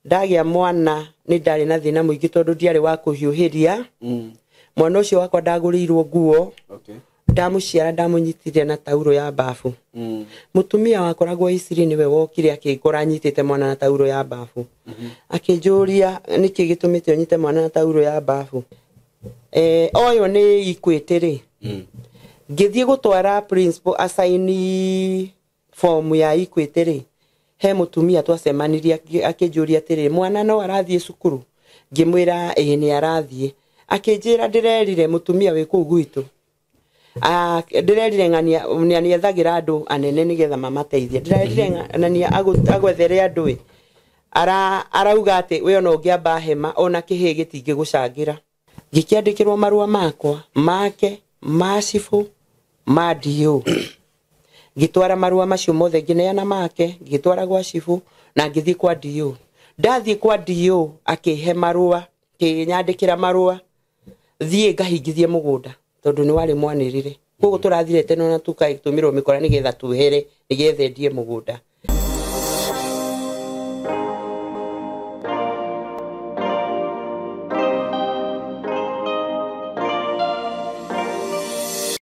Ndagĩa mwana nĩ ndarĩ na thĩna mũingĩ tondũ ndiarĩ wa kũhiũhĩria. Mwana ũcio wakwa ndagũrĩirwo nguo. Ndamũciara ndamũnyitire na tauro ya bafu. Mũtumia wakoragwo Isiri nĩwe wokire akĩngora nyitĩte mwana na tauro ya bafu. Akĩnjũria nĩkĩ gĩtũmĩte ũnyite mwana na tauro ya bafu. Oyo nĩ Equity rĩ. Ngĩthiĩ gũtwara principal asaini form ya Equity rĩ, he mũtumia twacemanirie akĩnjũria atĩrĩrĩ, mwana no arathiĩ cukuru? Ngĩmwĩra ĩĩ nĩ arathiĩ. Akĩnjĩra ndĩrerire mũtumia wĩ kũu gwitũ. Ndĩrerire ng'ania nĩethagĩra andũ anene nĩgetha mamateithie. Ndĩrerire ng'ania agwethere andũ ĩ. Arauga atĩ we ona ũngĩamba hema ona kĩhĩ gĩtingĩgũcangĩra. Ngĩkĩandĩkĩrwo marũa makwa make ma cibũ ma DO. Ngĩtwara marũa macio mothe ngĩneana make, ngĩtwara gwa cibũ na ngĩthiĩ kwa DO. Ndathiĩ kwa DO akĩhe marũa, akĩnyandĩkĩra marũa thiĩ ngahingithie mũgũnda tondũ nĩ warĩ mwanĩrĩre. Koguo tũrathire tene na tũgatũmĩrwo mĩkora nĩgetha twehere nĩgetha endie mũgũnda.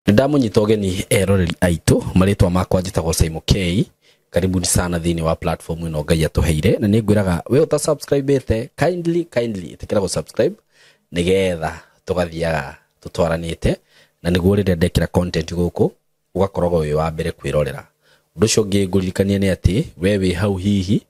Ndamunyita ũgeni eroreri aitũ, marĩtwa makwa njĩtagwo Simon K. Karibuni sana thĩinĩ wa platform ĩno Ngai atũheire, na nĩ ngwĩraga we ũta subscribe-ĩte, kindly kindly ĩtĩkĩra gũ subscribe nĩgetha tũgathiaga tũtwaranĩte, na nĩguo rĩrĩa ndekĩra content gũkũ ũgakoragwo wĩ wa mbere kwĩrorera. Ũndũ ũcio ũngĩ ngũririkanie nĩ atĩ we wĩ hau hihi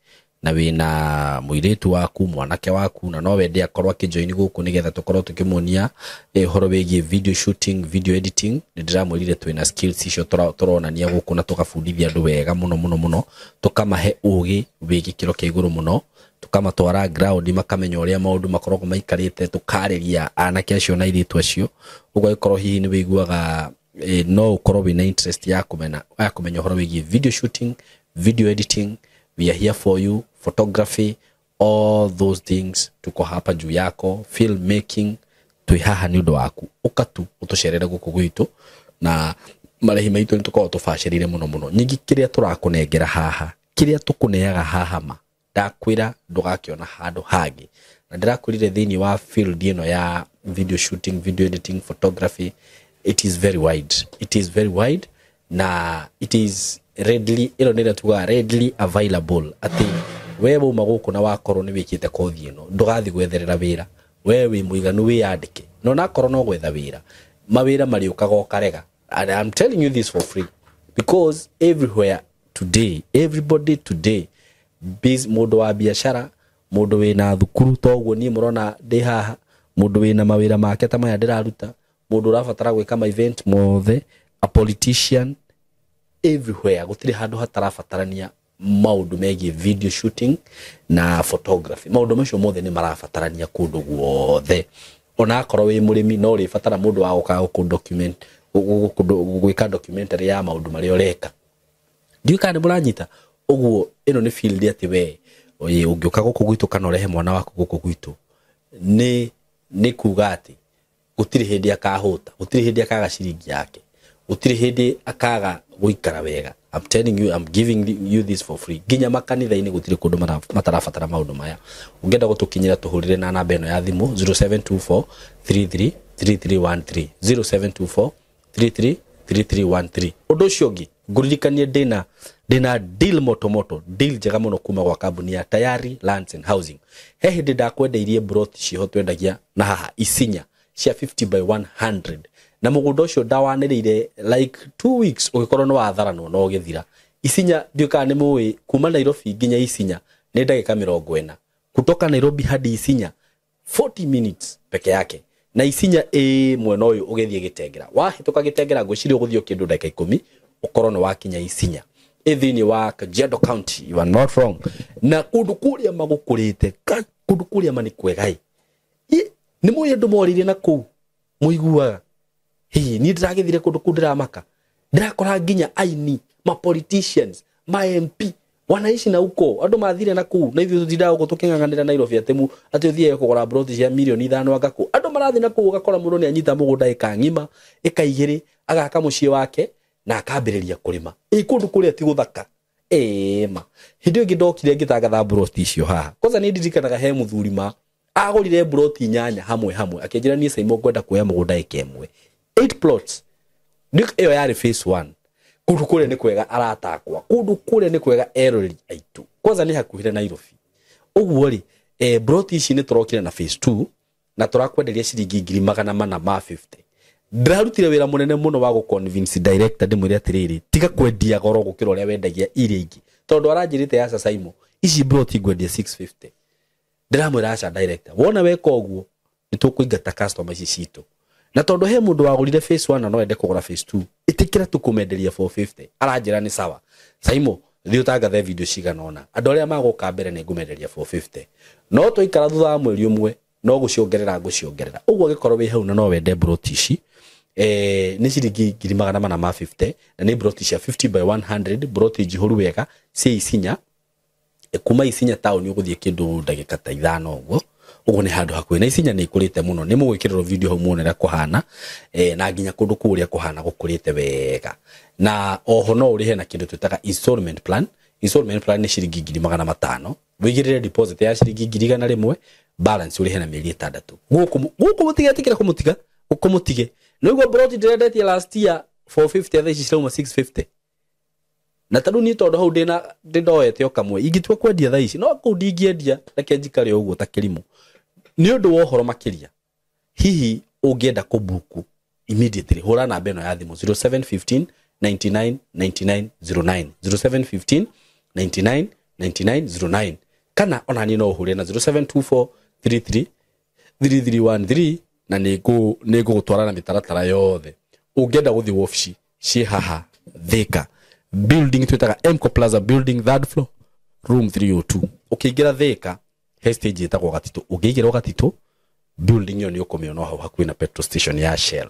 na wĩna mũirĩtu waku, mwanake waku, na no wende akorwo akĩjoin gũkũ nĩgetha tũkorwo tũkĩmuonia ũhoro wĩgiĩ video shooting, video editing. Nĩ ndĩramwĩrire twĩna skills icio tũronania gũkũ na tũgabundithia andũ wega mũno mũno mũno, tũkamahe ũgĩ wĩ gĩkĩro kĩa igũrũ mũno, tũkamatwara ground makamenya ũrĩa maũndũ makoragwo maikarĩte, tũkarĩria anake acio na airĩtu acio. Ũguo angĩkorwo hihi nĩ wĩiguaga no ũkorwo wĩna interest ya kũmenya ũhoro wĩgiĩ video shooting, video editing, we are here for you, photography, all those things tuko hapa juu yako, filmmaking twi haha nĩ ũndũ waku. Ũka tu ũtũcerere gũkũ gwitũ, na marĩhi maitũ nĩ tũkoragwo tũbacĩrĩire mũno mũno. Nyingĩ kĩrĩa tũrakũnengera haha, kĩrĩa tũkũneaga haha ma, ndakwĩra ndũgakĩona handũ hangĩ. Na ndĩrakwĩrire thĩinĩ wa field ĩno ya video shooting, video editing, photography, it is very wide. It is very wide na it is readily, ĩno nĩ ĩrĩa tugaga readily available, atĩ we wauma gũkũ na wakorwo nĩ wĩkĩte kothi ĩno, ndũgathiĩ gwetherera wĩra, we wĩ mũiganu wĩyandĩke, na onakorwo no gwetha wĩra, mawĩra marĩũkaga ũkarega. And I'm telling you this for free because everywhere today, everybody today, mũndũ wa biacara, mũndũ wĩna thukuru toguo niĩ mũrona ndĩ haha, mũndũ wĩna mawĩra make ta maya ndĩraruta, mũndũ ũrabatara gwĩka ma event mothe, a politician, everywhere gũtirĩ handũ hatarabatarania maũndũ megiĩ video shooting na photography. Maũndũ macio mothe nĩ marabatarania kũndũ guothe. Ona akorwo wĩ mũrĩmi no ũrĩbatara mũndũ wa gũka gũkũ document, gwĩka documentary ya maũndũ marĩa ũreka. Ndiũĩ kana nĩ mũranyita. Ũguo ĩno nĩ field atĩ we ũngĩũka gũkũ gwitũ kana ũrehe mwana waku gũkũ gwitũ, nĩ kuga atĩ gũtirĩ hĩndĩ akahũta, gũtirĩ hĩndĩ akaga ciringi yake, gũtirĩ hĩndĩ akaga gũikara wega. I'm telling you, I'm giving you this for free. Nginya makanitha-inĩ gũtirĩ kũndũ matarabatara maũndũ maya. Ũngĩenda gũtũkinyĩra tũhũrĩre na namba ĩno ya thimũ 0724 33 3313, 0724 33 3313. Ũndũ ũcio ũngĩ ngũririkanie ndĩna deal moto moto, deal njega mũno kuma gwa kambuni ya Tayari Lands and Housing. He hĩndĩ ndakwendeirie plot ciho twendagia na haha Isinya cia 50 by 100, na mũgũnda ũcio ndawanĩrĩire like 2 weeks ũgĩkorwo nĩ watharanwo na ũgĩthira. Isinya ndiũĩ kana nĩ mũĩ, kuma Nairobi nginya Isinya nĩ ndagĩka 40, kutoka Nairobi hadi Isinya 40 minutes peke yake. Na Isinya ĩ mwena ũyũ ũgĩthiĩ Gĩtengera, wahĩtũka Gĩtengera ngwĩciria ũgũthiĩ kĩndũ ndagĩka 10 ũkorwo nĩ wakinya Isinya. Ĩ thĩinĩ wa Kajiado County, you are not wrong. Na kũndũ kũrĩa magũkũrĩte, kũndũ kũrĩa ma nĩ kwega ĩ. Nĩ mũĩ andũ morĩire na kũu mũiguaga hihi niĩ ndĩragĩthire kũndũ kũu ndĩramaka, ndĩrakora nginya aini, ma politicians, ma MP wanaishi na huko, andũ mathire na kũu, na ithuĩ tũtindaga gũkũ tũkĩng'ang'anĩra Nairobi atĩ atĩ ũthiĩ kũgũra plot cia mirioni 5 anga kũ. Andũ marathiĩ na kũu ũgakora mũndũ nĩ anyita mũgũnda ĩka ng'ima, ĩka igĩrĩ, agaka mũciĩ wake na akambĩrĩria kũrĩma. Ĩ kũndũ kũrĩa ti gũthaka, Ĩma hĩndĩ ĩyo ĩngĩ ndokire ngĩtangatha mburoti icio haha, kwanza nĩ ndirikanaga he mũthuri ma agũrire mburoti 8 hamwe hamwe, akĩnjĩra niĩ Saimo ngwenda kuoya mũgũnda ĩka ĩmwe 8 plots. Ĩyo yarĩ phase 1. Kũndũ kũrĩa nĩ kwega aratakwa, kũndũ kũrĩa nĩ kwega eroreri aitũ, kwanza nĩ hakuhĩ Nairobi. Ũguo rĩ, mburoti ici nĩ tũrokire na phase 2 na tũrakwenderia ciringi 450,000. Ndĩrarutire wĩra mũnene mũno wa gũ-convince director, ndĩmwĩre atĩrĩrĩ, tiga kwendia goro gũkĩra ũrĩa wendagia iria ingĩ, tondũ aranjĩrĩte aca Saimo, ici mburoti ngwendia 650. Ndĩramwĩra aca director, wona weka ũguo nĩ tũkũingata customer ici citũ, na tondũ he mũndũ wagũrire phase 1 na no ende kũgũra phase 2, ĩtĩkĩra tu kũmenderia 450. Aranjĩra nĩ sawa Saimo, thiĩ ũtangathe video cigana ũna, andũ arĩa magũka mbere nĩ ngũmenderia 450, no twaikara thutha wa mweri ũmwe no gũciongerera ngũciongerera. Ũguo angĩkorwo wĩ hau na no wende mburoti ici, nĩ ciringi 450,000, na nĩ mburoti cia 50 by 100, mburoti njihũru wega cia Isinya. Kuma Isinya town ũgũthiĩ kĩndũ ndagĩka ta 5 ũguo. Ũguo nĩ handũ hakuhĩ na Isinya nĩ ikũrĩte mũno, nĩ mũgwĩkĩrĩrwo video hau muone ũrĩa kũhana, na nginya kũndũ kũu ũrĩa kũhana gũkũrĩte wega. Na oho no ũrĩhe na kĩndũ twĩtaga installment plan. Installment plan nĩ ciringi 500,000, wĩigĩrĩre deposit ya ciringi 100,000, balance ũrĩhe na mĩeri 6. Gũkũ mũtigetĩkĩra kũmũtiga, gũkũ mũtige. Nĩguo mburoti ndĩrendetie last year 450, thaa ici cirauma 650. Na tarĩu niĩ tondũ hau ndĩna ndĩndoete o kamwe, ingĩtua kwendia thaa ici no kũu ndingĩendia, reke njikare ũguo ta kĩrimũ. Nĩ ũndũ wa ũhoro makĩria, hihi ũngĩenda kũbuku immediately, hũra namba ĩno ya thimũ 0715 99 99 09, 0715 99 99 09, kana ona niĩ no ũhũre na 0724 33 3313, na nĩ ngũgũtwara na mĩtaratara yothe. Ũngĩenda gũthiĩ wabici ciĩ haha Thika building twĩtaga Mco Plaza building, third floor, room 302. Ũkĩingĩra Thika he stage ĩtagwo Gatitũ, ũngĩingĩra Gatitũ building ĩyo nĩ ũkũmĩona hau hakuhĩ na petrol station ya Shell.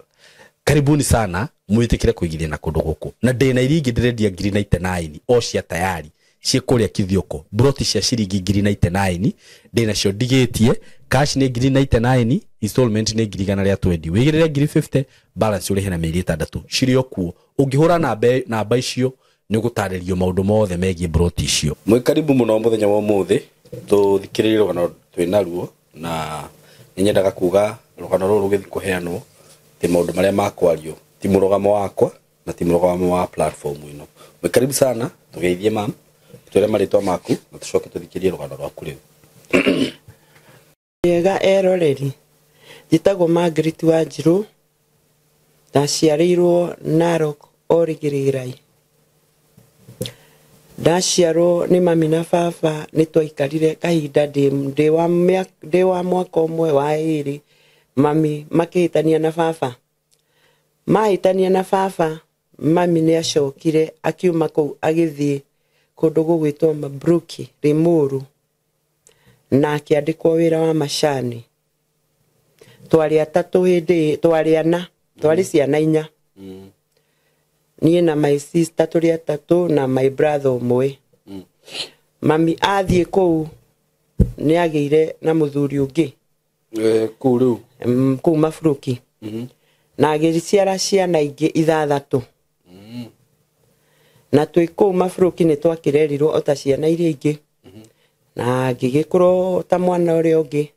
Karibuni sana, mwĩtĩkĩre kũigithia na kũndũ gũkũ. Na ndĩna iria ingĩ ndĩrendia 99,000 o cia tayari ciĩ kũrĩa Kithioko, mburoti cia ciringi 99,000 ndĩnacio ndigĩtie. Cash nĩ 99,000, installment nĩ 120,000, wĩigĩrĩre 50,000, balance ũrĩhe na mĩeri 6. Cirĩ o kuo, ũngĩhũra namba icio nĩ ũgũtarĩrio maũndũ mothe megiĩ mburoti icio. Mwĩ karibu mũno mũthenya wa ũmũthĩ, tũthikĩrĩrie rũgano twĩnaruo, na nĩ nyendaga kuga rũgano rũrũ rũgĩthiĩ kũheanwo ti maũndũ marĩa makwario, ti mũrũgamo wakwa na ti mũrũgamo wa platform ĩno. Mwĩ karibu sana, tũgeithie mam, twĩre marĩtwa maku na tũcoke tũthikĩrie rũgano rwaku rĩu. Wega eroreri, njĩtagwo Margaret Wanjirũ, ndaciarĩirwo Narok Origirirai. Ndaciarwo nĩ mami na baba, nĩ twaikarire kahinda ndĩ wa mwaka ũmwe wa ĩrĩ, mami makĩhĩtania na baba. Mahĩtania na baba, mami nĩ acokire akiuma kũu agĩthiĩ kũndũ gũgwĩtwo Mabruki Limuru, na akĩandĩkwo wĩra wa macani. Twarĩ atatũ hĩndĩ, twarĩ ana, twarĩ ciana 4. Niĩ na my sister tũrĩ atatũ na my brother ũmwe. Mami athiĩ kũu nĩ agĩire na mũthuri ũngĩ. Kũu rĩu? Kũu Mabruki. Na agĩciara ciana ingĩ 6. Na twĩ kũu Mabruki nĩ twakĩrerirwo o ta ciana iria ingĩ. Na ngĩgĩkũrwo ta mwana ũrĩa ũngĩ.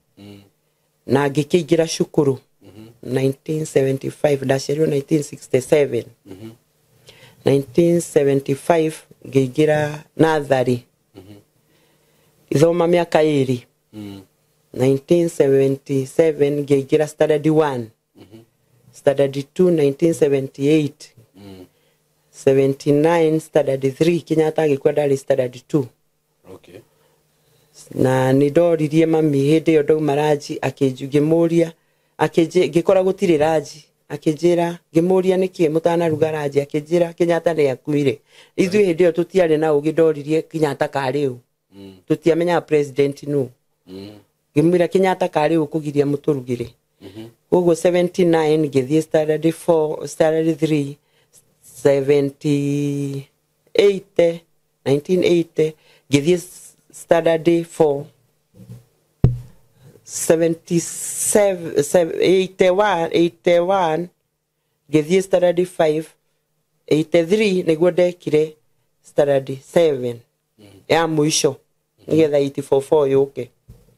Na ngĩkĩingĩra cukuru 1975, ndaciarirwo 1967. 1975 ngĩingĩra natharĩ. Ithoma mĩaka 2. 1977 ngĩingĩra standard 1. Standard 2 1978. 79 standard 3, Kenyatta agĩkua ndarĩ standard 2. Okay. Na nĩ ndoririe mami hĩndĩ ĩyo ndauma ranji, ngĩmũria, ngĩkora gũtirĩ ranji, akĩnjĩra, ngĩmũria nĩkĩ mũtanaruga ranji, akĩnjĩra Kenyatta nĩ akuire. Ithuĩ hĩndĩ ĩyo tũtiarĩ na ũgĩ, ndoririe Kenyatta karĩ ũ. Tũtiamenyaga president nũ. Ngĩmwĩra Kenyatta karĩ ũ kũgiria mũtũrugĩre. Koguo 79 ngĩthiĩ standard 4, standard 3, 78, 1980 ngĩthiĩ standard 4, 77, 81, 81 ngĩthiĩ standard 5, 83 nĩguo ndekire standard 7 ya mũico nĩgetha 844 yũke.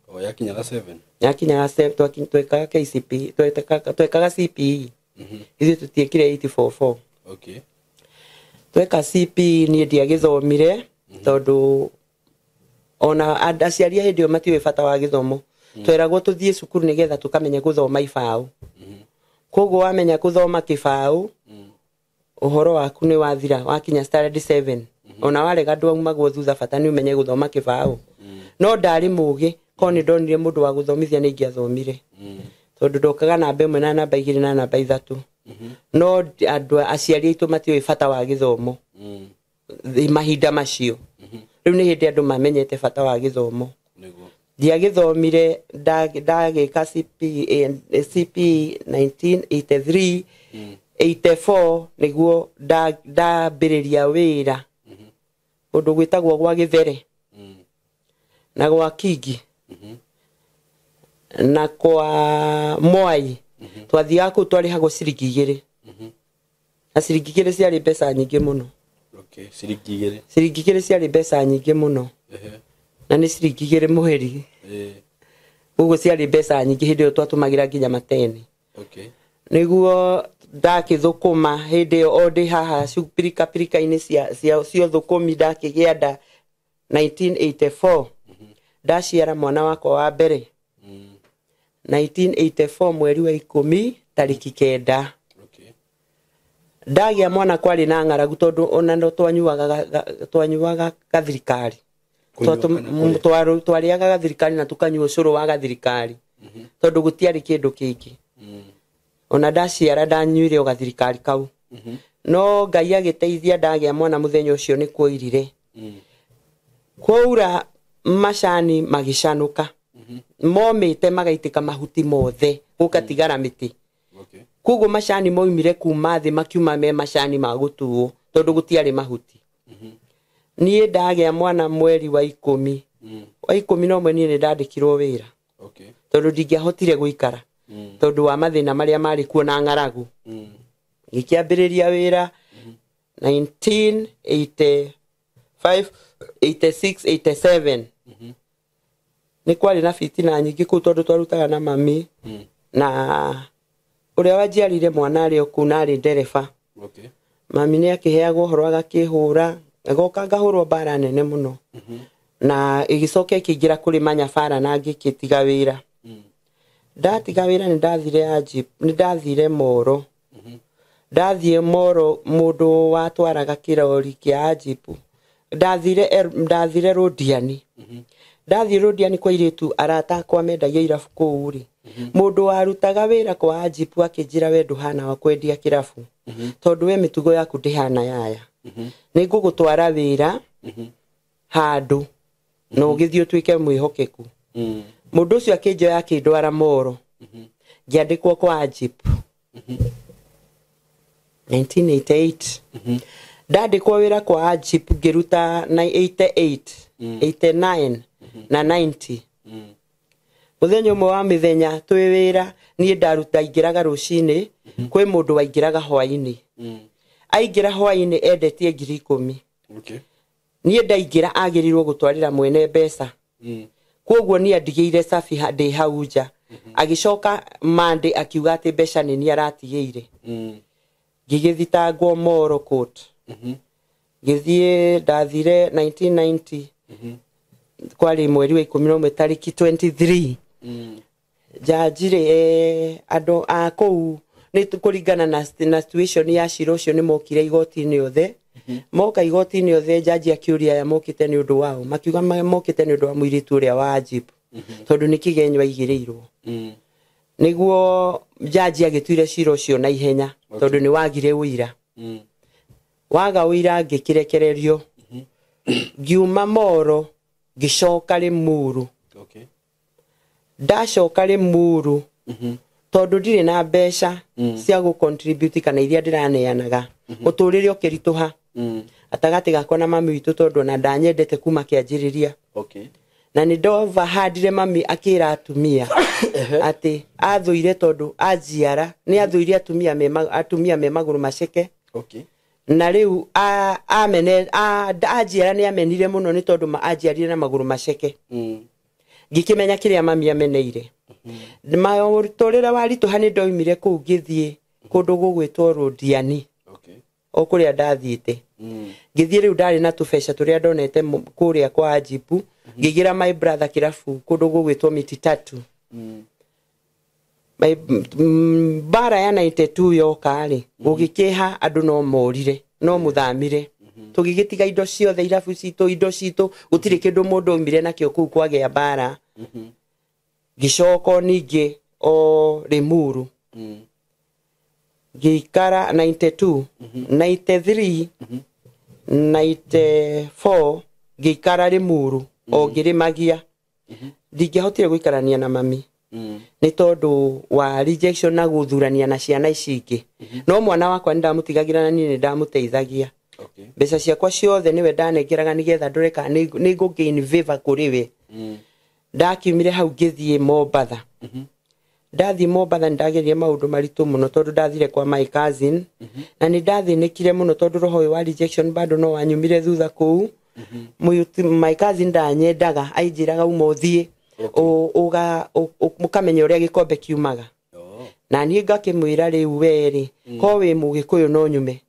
O yakinyaga 7. Yakinyaga twekaga KCPE, twekaga CPE. Ithuĩ tũtiekire 844. Okay. Tweka CPE niĩ ndiagĩthomire tondũ ona aciari a hĩndĩ ĩyo matiũĩ bata wa gĩthomo. Tweragwo tũthiĩ cukuru nĩgetha tũkamenye gũthoma ibaũ. Koguo wamenya gũthoma kĩbaũ, ũhoro waku nĩ wathira wakinya standard 7. Ona warega ndwaumagwo thutha, bata nĩ ũmenye gũthoma kĩbaũ. No ndarĩ mũgĩ, korwo nĩ ndonire mũndũ wa gũthomithia nĩ ingĩathomire. Tondũ ndokaga namba 1 na namba 2 na namba 3. No andũ aciari aitũ matiũĩ bata wa gĩthomo mahinda macio. Rĩu nĩ hĩndĩ andũ mamenyete bata wa gĩthomo. Ndiagĩthomire, ndagĩka CP 1983 84 nĩguo ndambĩrĩria wĩra kũndũ gwĩtagwo gwa Gĩthere na gwa Kingi na kwa Mwai. Twathiaga kũu twarĩhagwo ciringi 2. Na ciringi 2 ciarĩ mbeca nyingĩ mũno. Okay, ciringi 2. Ciringi 2 ciarĩ mbeca nyingĩ mũno. Na nĩ ciringi 2 mũheri. Ũguo ciarĩ mbeca nyingĩ hĩndĩ ĩyo twatũmagĩra nginya mateni. Okay. Nĩguo ndakĩthũkũma hĩndĩ ĩyo o ndĩ haha pirika pirika-inĩ cia thũkũmi ndakĩgĩa nda 1984. Ndaciara mwana wakwa wa mbere 1984 mweri wa 10 tarĩki 9. Okay. Ndagĩa mwana kwarĩ na ng'aragu tondũ ona no twanyuaga gathirikari. Twarĩaga gathirikari na tũkanyua ũcũrũ wa gathirikari. Tondũ gũtiarĩ kĩndũ kĩngĩ. Ona ndaciara ndanyuire o gathirikari kau. No Ngai agĩteithia ndagĩa mwana mũthenya ũcio nĩ kuoirire. Kwaura macani magĩcanũka. Momĩte magaitĩka mahuti mothe gũgatigara mĩtĩ. Okay. Koguo macani moimire kuma thĩ makiuma me macani ma gũtuo tondũ gũtiarĩ mahuti. Niĩ ndagĩa mwana mweri wa 10. Wa 11 niĩ nĩ ndandĩkirwo wĩra. Okay. Tondũ ndingĩahotire gũikara. Tondũ wa mathĩna marĩa marĩ kuo na ng'aragu. Ngĩkĩambĩrĩria wĩra 1985 86 87. Nĩ kwarĩ na fitina nyingĩ kũu tondũ twarutaga na mami. Na ũrĩa wanjiarire mwana arĩ o kũu na arĩ ndereba. Okay. Mami nĩ akĩheagwo ũhoro agakĩhũra, agoka ngahũrwo mbara nene mũno. Na ĩgĩcoka ĩkĩingĩra kũrĩ manyabara na ngĩkĩtiga wĩra. Ndatiga wĩra nĩ ndathire nĩ ndathire Moro. Ndathiĩ Moro mũndũ watwaraga kĩrori kĩa Ajibu. Ndathire Rũndiani. Ndathiĩ Rũndiani kwa airĩtu arata akwa mendagia irabu kũu rĩ. Mũndũ warutaga wĩra kwa Ajibu akĩnjĩra we ndũhana wa kwendia kĩrabu. Tondũ we mĩtugo yaku ndĩhana yaya. Nĩ ngũgũtwara wĩra handũ na ũgĩthiĩ ũtuĩke mwĩhokeku. Mũndũ ũcio akĩnjoya akĩndwara Moro. Ngĩandĩkwo kwa Ajib. 1988. Ndandĩkwo wĩra kwa Ajib ngĩruta 88, 89 na 90. Mũthenya ũmwe wa mĩthenya twĩ wĩra niĩ ndaruta ingĩraga rũcinĩ kwĩ mũndũ waingĩraga hwainĩ. Aingĩra hwainĩ endetie 10,000. Okay. Niĩ ndaingĩra agĩrĩirwo gũtwarĩra mwene mbeca. Koguo niĩ andigĩire cabi ndĩ hau nja. Agĩcoka Monday akiuga atĩ mbeca nĩ niĩ aratigĩire. Ngĩgĩthitangwo Moro court. Ngĩthiĩ ndathire 1990. Kwarĩ mweri wa 11 tarĩki 23. Njanji rĩ andũ a kũu nĩ kũringana na situation ya cira ũcio nĩ mokire igoti-inĩ othe. Moka igoti-inĩ othe njanji akĩũria aya mokĩte nĩ ũndũ wao. Makiuga mokĩte nĩ ũndũ wa mũirĩtu ũrĩa wa Ajib. Tondũ nĩ kĩgenyo aigĩrĩirwo. Nĩguo njanji agĩtuire cira ũcio na ihenya tondũ nĩ wagire ũira. Waga ũira ngĩkĩrekererio. Ngiuma Moro ngĩcoka Limuru. Okay. Ndacoka Limuru tondũ ndirĩ na mbeca cia gũ-contribute kana iria ndĩraneanaga. Mũtũrĩre ũkĩritũha. Gatagatĩ gakwa na mami witũ tondũ ona ndanyendete kuma kĩanjĩrĩria. Okay. Na nĩ ndovahandire mami akĩra atumia atĩ athũire tondũ anjiara nĩ athũire atumia me magũrũ maceke. Okay. Na rĩu amene anjiara nĩ amenire mũno nĩ tondũ anjiarire na magũrũ maceke. Ngĩkĩmenya kĩrĩa mami ameneire. Mũtũrĩre waritũha nĩ ndoimire kũu ngĩthiĩ kũndũ gũgwĩtwo Rũndiani. O kũrĩa ndathiĩte. Ngĩthiĩ rĩu ndarĩ na tũbeca tũrĩa ndonete kũrĩa kwa Ajibu. Ngĩgĩra my brother kĩrabu kũndũ gũgwĩtwo Miti Tatu. Mbara ya 92 yoka rĩ, gũgĩkĩha andũ no morire, no mũthamire. Tũgĩgĩtiga indo ciothe, irabu citũ, indo citũ, gũtirĩ kĩndũ mũndũ oimire nakĩo kũu kwagĩa mbara. Ngĩcoka ningĩ o Limuru. Ngĩikara 92, 93, 94 ngĩikara Limuru o ngĩrĩmagia. Ndingĩahotire gũikarania na mami nĩ tondũ wa rejection na gũthurania na ciana ici ingĩ. No mwana wakwa nĩ ndamũtigagĩra na niĩ nĩ ndamũteithagia. Mbeca ciakwa ciothe nĩwe ndanengeraga nĩgetha ndore kana nĩ ngũ gain favor kũrĩ we. Ndakiumire hau ngĩthiĩ Mombatha. Ndathiĩ Mombatha nĩ ndageririe maũndũ maritũ mũno tondũ ndathire kwa my cousin. Na nĩ ndathĩnĩkire mũno tondũ roho ũyũ wa rejection bado no wanyumire thutha kũu. My cousin ndanyendaga, ainjĩraga uma ũthiĩ mũkamenya ũrĩa gĩkombe kiumaga. Na niĩ ngakĩmwĩra rĩu we rĩ, ko wĩ mũgĩkũyũ no nyume.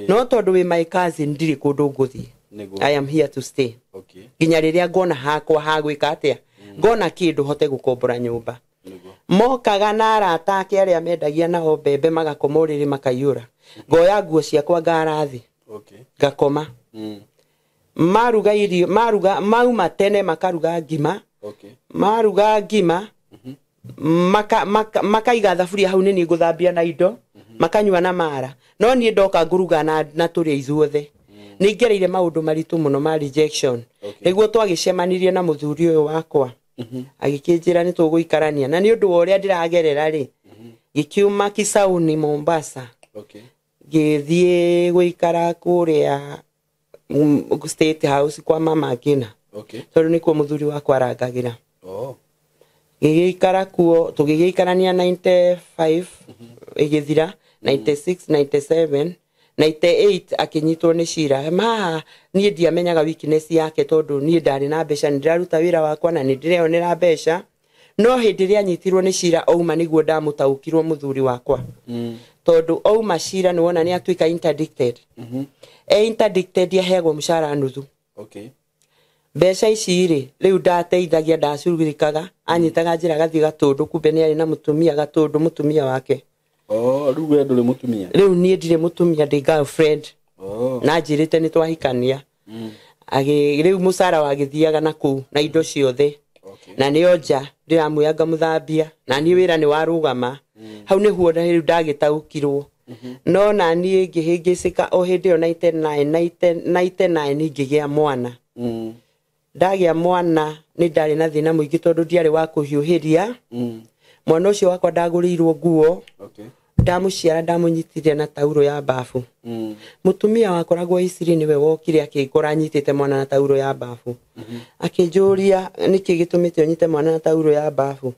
No tondũ wĩ my cousin ndirĩ kũndũ ngũthiĩ. I am here to stay. Nginya rĩrĩa ngona hakwa ha gwĩka atĩa, ngona kĩndũ hote gũkombora nyũmba. Mokaga na arata ake arĩa mendagia nao mbembe magakoma ũrĩrĩ makaiyũra. Ngoya nguo ciakwa ngara thĩ. Ngakoma. Maruga irio, maruga mauma tene makaruga ngima. Maruga ngima, makaiga thaburia hau nĩ niĩ ngũthambia na indo, makanyua na mara. No niĩ ndoka ngũruga na tũrĩa ithuothe. Nĩ ngereire maũndũ maritũ mũno ma rejection. Nĩguo twagĩcemanirie na mũthuri ũyũ wakwa. Agĩkĩnjĩra nĩ tũgũikarania. Na nĩ ũndũ wa ũrĩa ndĩragerera rĩ, ngĩkiuma Kisauni Mombasa. Ngĩthiĩ gũikara kũrĩa State House kwa mama Ngina. Tondũ nĩkuo mũthuri wakwa arangagĩra. Ngĩgĩikara kuo, tũgĩgĩikarania 95 ĩgĩthira, 96, 97, 98 akĩnyitwo nĩ cira. Haha niĩ ndiamenyaga weakness yake tondũ niĩ ndarĩ na mbeca, nĩ ndĩraruta wĩra wakwa na nĩ ndĩreyonera mbeca. No hĩndĩ ĩrĩa anyitirwo nĩ cira auma nĩguo ndamũtaũkirwo mũthuri wakwa. Tondũ auma cira nĩ wona nĩ atuĩka interdicted. E interdicted aheagwo mũcara nuthu. Mbeca ici rĩ, rĩu ndateithagia, ndacugurikaga, anyitaga njĩra agathiĩ Gatũndũ, kumbe nĩ arĩ na mũtumia Gatũndũ, mũtumia wake. Rĩu we ndũrĩ mũtumia? Rĩu niĩ ndirĩ mũtumia, ndĩ girlfriend. Na njĩrĩte nĩ twahikania. Rĩu mũcara wagĩthiaga na kũu na indo ciothe. Na nĩo nja ndĩramwĩra ngamũthambia, na niĩ wĩra nĩ warũgama. Hau nĩguo rĩu ndagĩtaũkirwo. No na niĩ ngĩhĩngĩcĩka o hĩndĩ ĩyo 99 ngĩgĩa mwana. Ndagĩa mwana nĩ ndarĩ na thĩna mũingĩ tondũ ndiarĩ wa kũhiũhĩria. Mwana ũcio wakwa ndagũrĩirwo nguo. Ndamũciara ndamũnyitire na tauro ya bafu. Mũtumia wakoragwo Isiri nĩwe wokire akĩngora anyitĩte mwana na tauro ya bafu. Akĩnjũria nĩkĩ gĩtũmĩte ũnyite mwana na tauro ya bafu.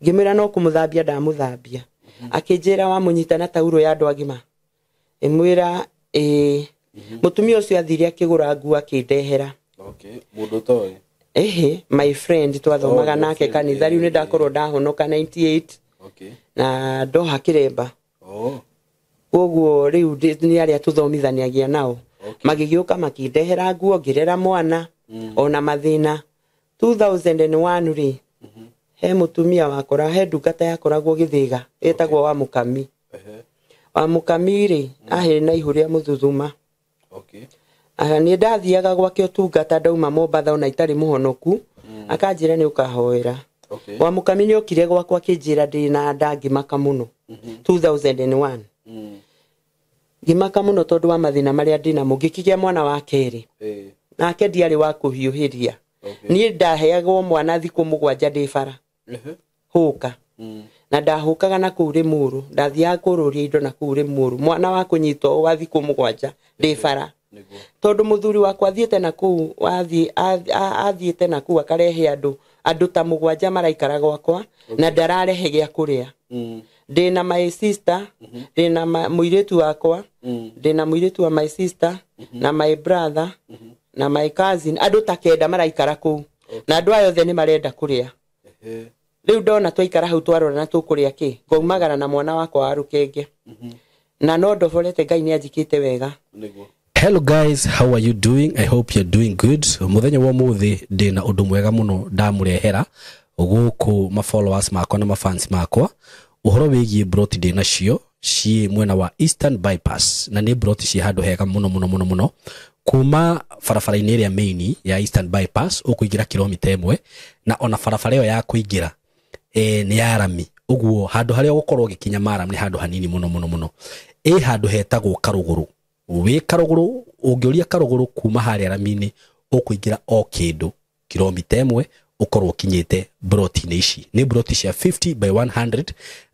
Ngĩmwĩra no kũmũthambia ndamũthambia. Akĩnjĩra wamũnyita na tauro ya andũ agima. Ngĩmwĩra ĩĩ. Mũtumia ũcio athire akĩgũra nguo akĩndehera. Mũndũ ũtoĩ? Ehe, my friend twathomaga nake kanitha, rĩu nĩ ndakorwo ndahonoka 98. Na ndoha kĩremba. Koguo rĩu nĩ arĩa tũthomithanagia nao. Magĩgĩũka makĩndehera nguo, ngĩrera mwana ona mathĩna. 2001 rĩ, he mũtumia wakora, he ndungata yakoragwo Gĩthĩga ĩtagwo wa Mũkami. Wa Mũkami rĩ, ahĩ na ihu rĩa mũthuthuma. Niĩ ndathiaga gwake ũtungata ndauma Mombatha ona itarĩ mũhonoku, akanjĩra nĩ ũkahoera. Wa Mũkami nĩ okire gwakwa akĩnjĩra ndĩ na nda, ngĩmaka mũno. 2001. Ngĩmaka mũno tondũ wa mathĩna marĩa ndĩ namo, ngĩkĩgĩa mwana wa kerĩ. Nake ndiarĩ wa kũhiũhĩria. Niĩ ndaheagwo mwana thikũ 7 ndĩ bara. Hũka. Na ndahũkaga na kũu Limuru, ndathiaga kũrũria indo na kũu Limuru. Mwana wa kũnyitwo wa thikũ 7 ndĩ bara. Tondu muthuri wakwa athiĩte na kũu athiĩte na kũu akarehe andũ ta mũgwanja maraikara gwakwa na ndararehe gĩa kũrĩa. Ndĩna my sister, ndĩna mũirĩtu wakwa, ndĩna mũirĩtu wa my sister na my brother na my cousin, andũ ta 9 maraikara kũu na andũ aya othe nĩ marenda kũrĩa. Rĩu ndona twaikara hau twarora na tũkũrĩa kĩ, ngaumagara na mwana wakwa wa rũkenge na no ndoborete Ngai nĩ anjĩkĩte wega. Hello guys, how are you doing? I hope you're doing good. Muthenya wa muthi ndina undu mwega muno ndamurehera guku ma followers makwa na ma fans makwa uhoro wigie broti ndina cio ci mwena wa Eastern Bypass na ni broti ci handu hega muno muno muno muno kuma barabara-inĩ ĩrĩa main ya Eastern Bypass ukuingira kilomita 1 na ona barabara ĩyo ya kuingira nĩ ya rami uguo handu haria ugukorwo ugikinya maram ni handu hanini muno muno muno handu hetagwo Karuguru wi Karuguru ungiuria Karuguru kuma haria rami-inĩ ukuingira o kindu kilomita 1 ukorwo ukinyite broti-inĩ ici ni broti cia 50 by 100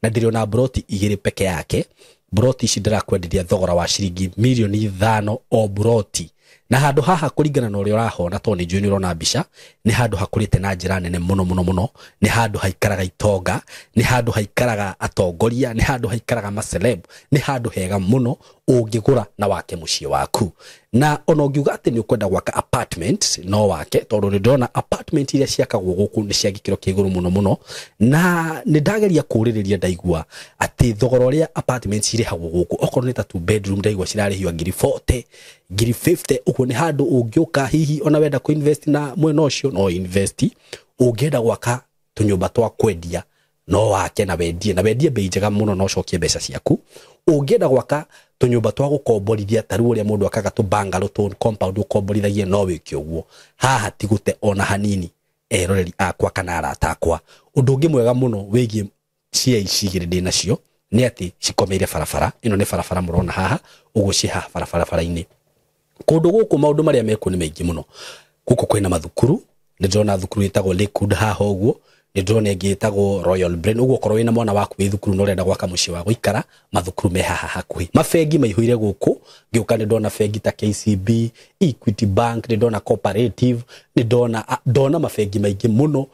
na ndiriona broti 2 peke yake. Broti ici ndirakwenderia thogora wa ciringi milioni 5 o broti na handu haha kuringana na uria urahona to ni njui ni urona mbica ni handu hakurite na njira nene muno muno muno ni handu haikaraga itonga ni handu haikaraga atongoria ni handu haikaraga maceleb ni handu hega muno ungigura na wake mucii waku na ona ungiuga ati ni ukwenda gwaka apartment no wake tondu ni ndona apartment iria ciakagwo guku ni cia gikiro kia iguru muno muno na ni ndageria kuririria ndaigua ati thogora uria apartment cirihagwo guku okorwo ni ta 2 bedroom ndaigua cirarihio ngiri 40 ngiri 50 uguo ni handu ungiuka hihi ona wenda ku invest na mwena ucio no invest ungienda gwaka tunyumba twa kwendia no wake na wendie bei njega muno no ucokie mbeca ciaku ungienda gwaka tunyumba twa gukomborithia ta riu uria mundu akaga tu bungalow tu compound ukomborithagia no wike uguo haha ti gute ona hanini eroreri akwa kana arata akwa undu ungi mwega muno wigie cia ici igiri ndi nacio ni ati cikomeire barabara ino ni barabara murona haha uguo ci haha barabara-ini kundu guku maundu maria mekuo ni maingi muno guku kwina mathukuru ni ndirona thukuru itagwo Lakewood haha uguo ni ndirona ingi itagwo Royal Brain uguo korwo wina mwana waku wi thukuru no urenda gwaka mucii wa guikara mathukuru me haha hakuhi mabengi maihuire guku ngiuka ni ndona bengi ta KCB Equity Bank ni ndona Cooperative ni ndona mabengi maingi muno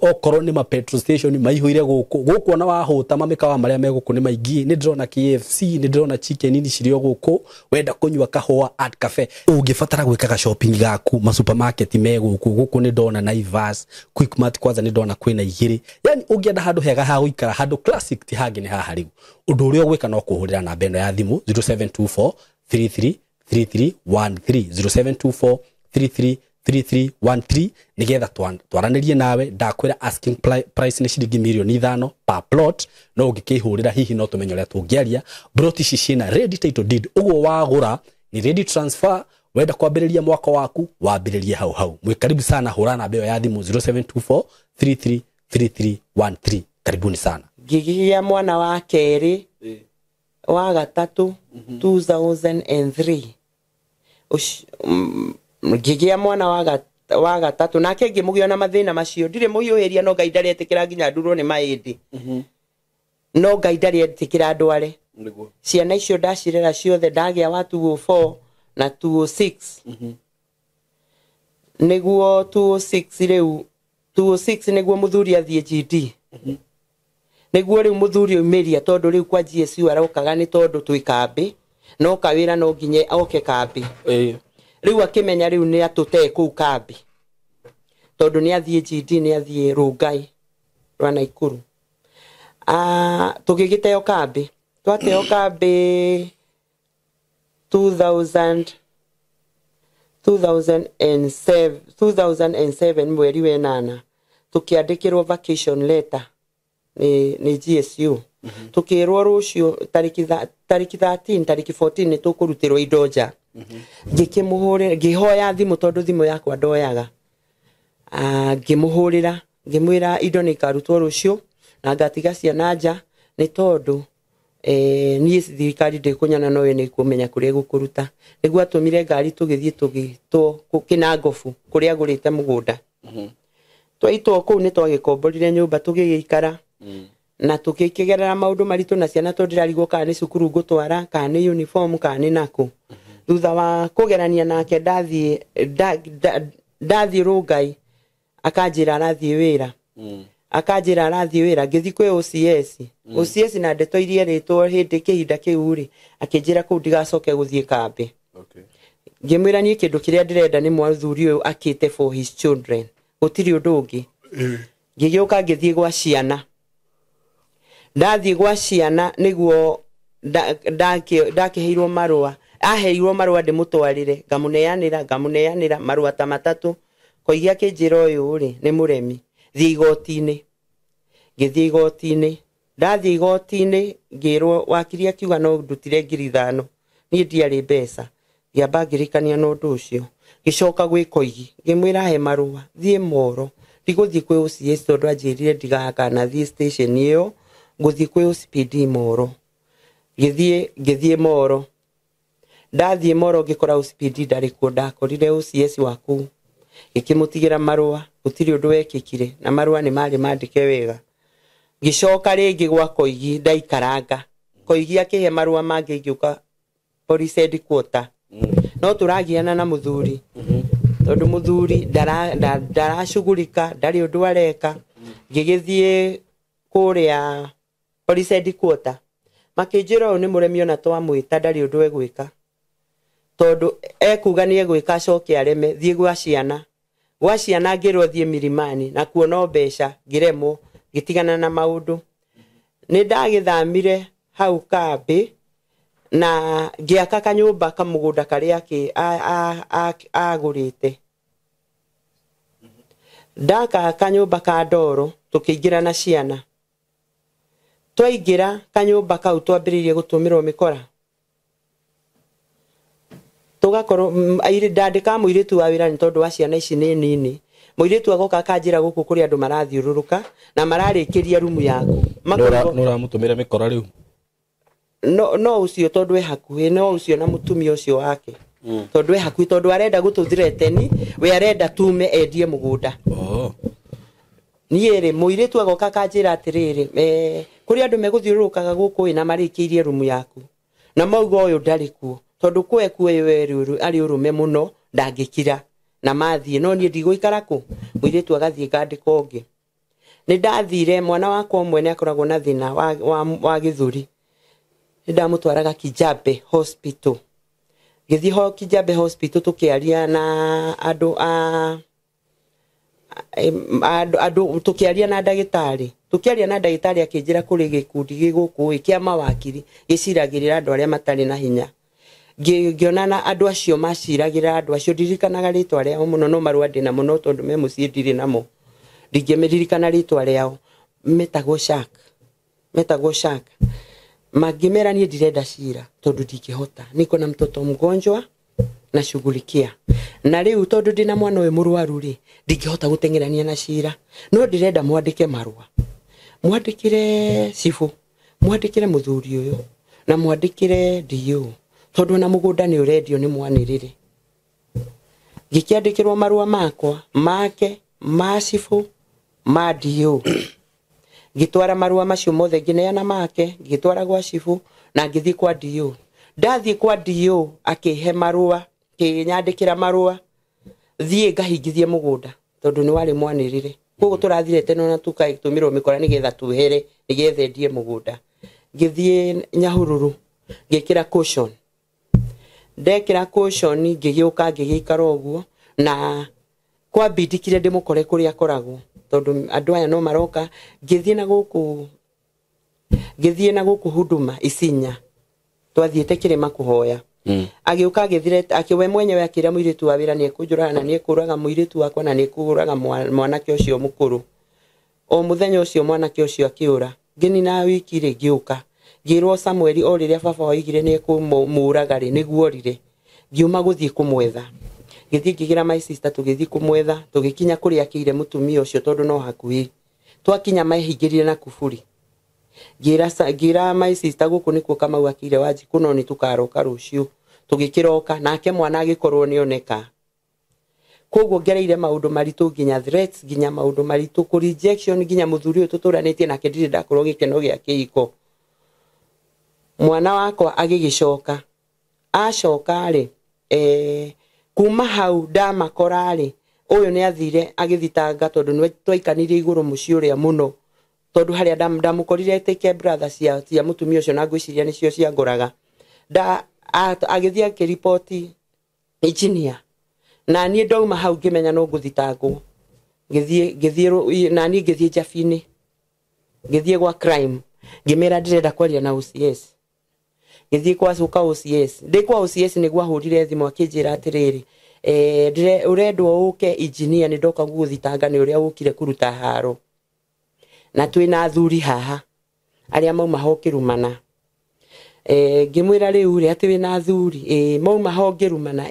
okorwo ni ma petrol station maihuire guku guku ona wahuta mamikawa maria me guku ni maingi ni ndirona KFC ni ndirona chicken ni cirio guku wenda kunywa kahua at cafe ungibatara gwikaga shopping gaku ma supermarket me guku guku ni ndona Naivas Quickmart kwanza ni ndona kwina igiri yani ungienda handu hega ha guikara handu classic ti hangi ni haha riu undu uria ugwika no kuhurira namba ino ya thimu 0724 33 33 13 0724 33 3313 nigetha twaranirie nawe ndakwira asking price ni ciringi milioni 5 per plot no ungikihurira hihi no tumenye uria tungiaria plot ici ciina ready title deed uguo wagura ni ready transfer wenda kwambiriria mwaka waku wambiririe hau hau mwi karibu sana hura namba ĩyo ya thimu 0724 33 3313 karibuni sana ngigia mwana wa keri wa gatatu 2003 ngigia mwana wa gatatu nake ngĩmũgĩa na mathĩna macio ndirĩ mũhiũhĩria no Ngai ndaretĩkĩra nginya ndurwo nĩ maĩndĩ no Ngai ndaretĩkĩra ndware ciana icio ndacirera ciothe ndagĩa wa 204 na 206 nĩguo 206 rĩu 206 nĩguo mũthuri athiĩ GD nĩguo rĩu mũthuri oimĩria tondũ rĩu kwa GSU arokaga nĩ tondũ twĩ kambĩ no kawĩra no nginye oke kambĩ riu akimenya riu ni atute kuu kambi tondu ni athie GD ni athie Rungai rwa Naikuru tugigiteo kambi twateo kambi 2007 mweri wa 8 tukiandikirwo vacation letter ni GSU tukirwo rucio tariki 13 tariki 14 ni tukurutirwo indo nja ngikimuhurira ngihoya thimu tondu thimu yakwa ndoyaga ngimuhurira ngimwira indo ni ikarutwo rucio na ngatiga ciana nja ni tondu nie thirikari ndikunyona nowe ni kumenya kuria gukuruta niguo atumire ngari tugithie tugitwo Kinangobu kuria agurite mugunda twaitwo kuu ni twagikomborire nyumba tugigiikara na tugikigerera maundu maritu na ciana tondu ndirarigwo kana ni cukuru ngutwara kana ni uniform kana ni naku Thutha wa kũgerania nake ndathiĩ ndathiĩ Rũngai, akanjĩra arathiĩ wĩra. Akanjĩra arathiĩ wĩra, ngĩthiĩ kwĩ OCS. OCS na ndeto iria erĩtwo hĩndĩ kĩhinda kĩu rĩ, akĩnjĩra kũu ndigacoke gũthiĩ kambĩ. Ngĩmwĩra niĩ kĩndũ kĩrĩa ndĩrenda nĩ mwathuri ũyũ akĩte for his children, gũtirĩ ũndũ ũngĩ. Ngĩgĩũka ngĩthiĩ gwa ciana. Ndathiĩ gwa ciana nĩguo ndakĩheirwo marũa, aheirwo marũa ndĩmũtwarĩre, ngamũneanĩra marũa ta matatũ. Koigi akĩnjĩra ũyũ rĩ nĩ mũremi, thiĩ igoti-inĩ. Ngĩthiĩ igoti-inĩ, ndathiĩ igoti-inĩ ngĩrwo wakiri akiuga no ndutire 5,000, niĩ ndiarĩ mbeca. Ngĩamba ngĩrĩkania na ũndũ ũcio. Ngĩcoka gwĩ Koigi ngĩmwĩra he marũa thiĩ Moro, ndigũthiĩ kwĩ OCS tondũ anjĩrire ndigakanathiĩ station ĩyo, ngũthiĩ kwĩ OCPD Moro. Ngĩthiĩ Moro. Ndathiĩ Moro ngĩkora OCPD ndarĩ kuo, ndakorire OCS wa kũu. Ngĩkĩmũtigĩra marũa, gũtirĩ ũndũ wekĩkire, na marũa nĩ marĩ mandĩke wega. Ngĩcoka rĩngĩ gwa Koigi ndaikaranga. Koigi akĩhe marũa mangĩ ngĩũka police headquarter. No tũragiana na mũthuri, tondũ mũthuri ndaracugurika, ndarĩ ũndũ areka. Ngĩgĩthiĩ kũrĩa police headquarter, makĩnjĩra ũyũ nĩ mũremi ona twamwĩta ndarĩ ũndũ egwĩka, tondũ ekuga nĩ egwĩka acoke areme. Thiĩ gwa ciana. Gwa ciana ngĩrwo thiĩ Milimani, na kuo no mbeca, ngĩremwo, ngĩtigana na maũndũ. Nĩ ndagĩthamire hau kambĩ na ngĩaka kanyũmba kamũgũnda karĩa agũrĩte. Ndaka kanyũmba ka ndoro, tũkĩingĩra na ciana. Twaingĩra kanyũmba kau twambĩrĩirie gũtũmĩrwo mĩkora. Tũgakorwo ndandĩkaga mũirĩtu wa wĩra nĩ tondũ wa ciana ici nĩ nini. Mũirĩtu agoka akanjĩra gũkũ kũrĩ andũ marathiũrũrũka na mararĩkĩria rumu yaku. Nĩ ũramũtũmĩra mĩkora rĩu? No ũcio tondũ e hakuhĩ, no ũcio na mũtumia ũcio wake. Tondũ e hakuhĩ, tondũ arenda gũtũthreteni, we arenda tume endie mũgũnda. Niĩ rĩ, mũirĩtu agoka akanjĩra atĩrĩrĩ, kũrĩ andũ megũthiũrũrũkaga gũkũ ĩ na marĩkĩirie rumu yaku. Na mauga ũyũ ndarĩ kuo, tondũ kwe kuo arĩ ũrũme mũno, ndangĩkira. Na mathiĩ, no niĩ ndigũikara kũ. Mũirĩtu agathiĩ ngandĩka ũngĩ. Nĩ ndathire, mwana wakwa ũmwe nĩ akoragwo na thĩna wa gĩthũri. Nĩ ndamũtwaraga Kijabe Hospital. Ngĩthiĩ ho Kijabe Hospital tũkĩaria na andũ a andũ tũkĩaria na ndagĩtarĩ. Tũkĩaria na ndagĩtarĩ akĩnjĩra kũrĩ gĩkundi gĩ gũkũ ĩ kĩa mawakiri gĩciragĩrĩra andũ arĩa matarĩ na hinya. Ngĩona na andũ acio maciragĩra andũ acio, ndirikanaga rĩtwa rĩao mũno, no marũa ndĩna mũno tondũ me mũciĩ ndirĩ namo. Ndingĩmĩririkana rĩtwa rĩao. Metagwo Shark. Metagwo Shark. Mangĩmera niĩ ndirenda cira tondũ ndingĩhota. Niko na mtoto mgonjwa nashughulikia. Na rĩu tondũ ndĩna mwana ũyũ mũrwaru rĩ, ndingĩhota gũteng'erania na cira. No ndĩrenda mwandĩke marũa. Mwandĩkĩre cibũ, mwandĩkĩre mũthuri ũyũ, na mwandĩkĩre DO. Tondũ ona mũgũnda nĩ ũrendio nĩ mwanĩrĩre. Ngĩkĩandĩkĩrwo marũa makwa, make, ma cibũ, ma DO. Ngĩtwara marũa macio mothe, ngĩneana make, ngĩtwara gwa cibũ, na ngĩthiĩ kwa DO. Ndathiĩ kwa DO akĩhe marũa, akĩnyandĩkĩra marũa, thiĩ ngahingithie mũgũnda tondũ nĩ warĩ mwanĩrĩre. Koguo tũrathire tene ona tũgatũmĩrwo mĩkora nĩgetha twehere, nĩgetha endie mũgũnda. Ngĩthiĩ Nyahururu, ngĩkĩra caution. Ndekĩra caution ngĩgĩũka ngĩgĩikara ũguo, na kwambindikire ndĩmũkore kũrĩa akoragwo, tondũ andũ aya no maroka. Ngĩthiĩ na gũkũ, ngĩthiĩ na gũkũ Huduma Isinya. Twathiĩte kĩrĩma kũhoya. Agĩũka agĩthire, we mwenyewe akĩra mũirĩtu wa wĩra nĩ ekũnjũraga na nĩ ekũraga mũirĩtu wakwa na nĩ ekũraga mwanake ũcio mũkũrũ. O mũthenya ũcio mwanake ũcio akĩũra. Ngĩnina wiki rĩ, ngĩũka. Ngĩrwo Samuel o rĩrĩa baba oigire nĩ ekũmũraga rĩ, nĩguo orire. Ngiuma gũthiĩ kũmwetha. Ngĩthiĩ ngĩgĩra my sister tũgĩthiĩ kũmwetha, tũgĩkinya kũrĩa akĩire mũtumia ũcio tondũ no hakuhĩ. Twakinya mehingĩrire na kuburi. Ngĩra my sister gũkũ nĩkuo Kamau akĩire Wanjikũ, no nĩ tũkaroka rũciũ. Tũgĩkĩroka nake mwana agĩkorwo nĩ oneka. Koguo ngereire maũndũ maritũ, nginya threats, nginya maũndũ maritũ, kũ rejection, nginya mũthuri ũyũ tũtũranĩtie nake ndirĩ ndakorwo gĩkeno gĩa kĩhiko. Mwana wakwa agĩgĩcoka. Acoka rĩ, Kuma hau ndamakora rĩ, ũyũ nĩ athire agĩthitanga tondũ nĩ twaikanire igũrũ mũciĩ ũrĩa mũno, tondũ harĩa ndamũkorire Take Brother cia mũtumia ũcio na ngwĩciria nĩcio ciangoraga. Agĩthiĩ akĩriboti engineer, na niĩ ndauma hau ngĩmenya no ngũthitangwo. Ngĩthiĩ na niĩ ngĩthiĩ Njabi-inĩ, ngĩthiĩ gwa crime, ngĩmera ndĩrenda kwaria na OCS. Ngĩthiĩ kwa cuka OCS, ndĩ kwa OCS nĩguo ahũrire thimũ akĩnjĩra atĩrĩrĩ, ũrendwo ũke engineer, nĩ ndoka gũgũthitanga nĩ ũrĩa ũkire kũruta haro, na twĩna athuri haha arĩa mauma ho kĩrumana. Ngĩmwĩra rĩu rĩ atĩ wĩna athuri mauma ho ngĩrumana.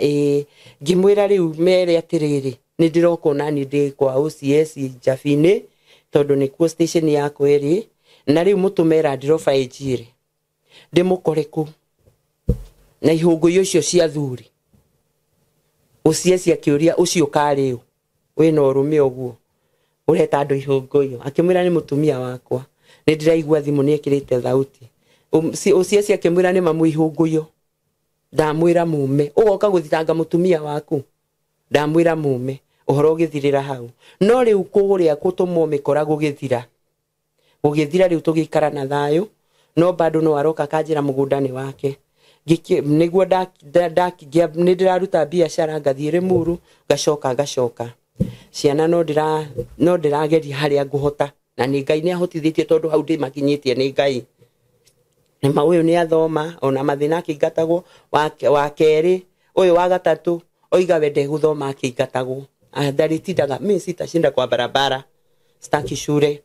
Ngĩmwĩra rĩu mere atĩrĩrĩ, nĩ ndĩroka ona niĩ ndĩ kwa OCS Njabi-inĩ tondũ nĩkuo station yakwa ĩrĩ, na rĩu mũtũme Land Rover ĩnjire ndĩmũkore kũu na ihũngũ icio cia athuri. OCS akĩũria ũcio karĩ ũ wĩna ũrũme ũguo ũreta andũ ihũngũ iyo, akĩmwĩra nĩ mũtumia wakwa, nĩ ndĩraigua thimũ nĩ ekĩrĩte thauti. OCS akĩmwĩra nĩ mamu ihũngũ iyo, ndamwĩra mume, ũgoka gũthitanga mũtumia waku, ndamwĩra mume. Ũhoro ũgĩthirĩra hau. No rĩu kũrĩa gũtũmwo mĩkora gũgĩthira, rĩu tũgĩikara na thayũ, no bado no aroka kanjĩra mũgũnda nĩ wake. Nĩguo nĩ ndĩraruta biacara ngathiĩ Rĩmuru, ngacoka ciana no ndĩrageria harĩa ngũhota, na nĩ Ngai nĩ ahotithĩtie tondũ hau ndĩmakinyĩtie nĩ Ngai. Nĩma ũyũ nĩ athoma ona mathĩna akĩingatagwo, wa kerĩ ũyũ wa gatatũ oiga we ndegũthoma akĩingatagwo, ndaritindaga mimi sitashinda kwa barabara, sitaki shule.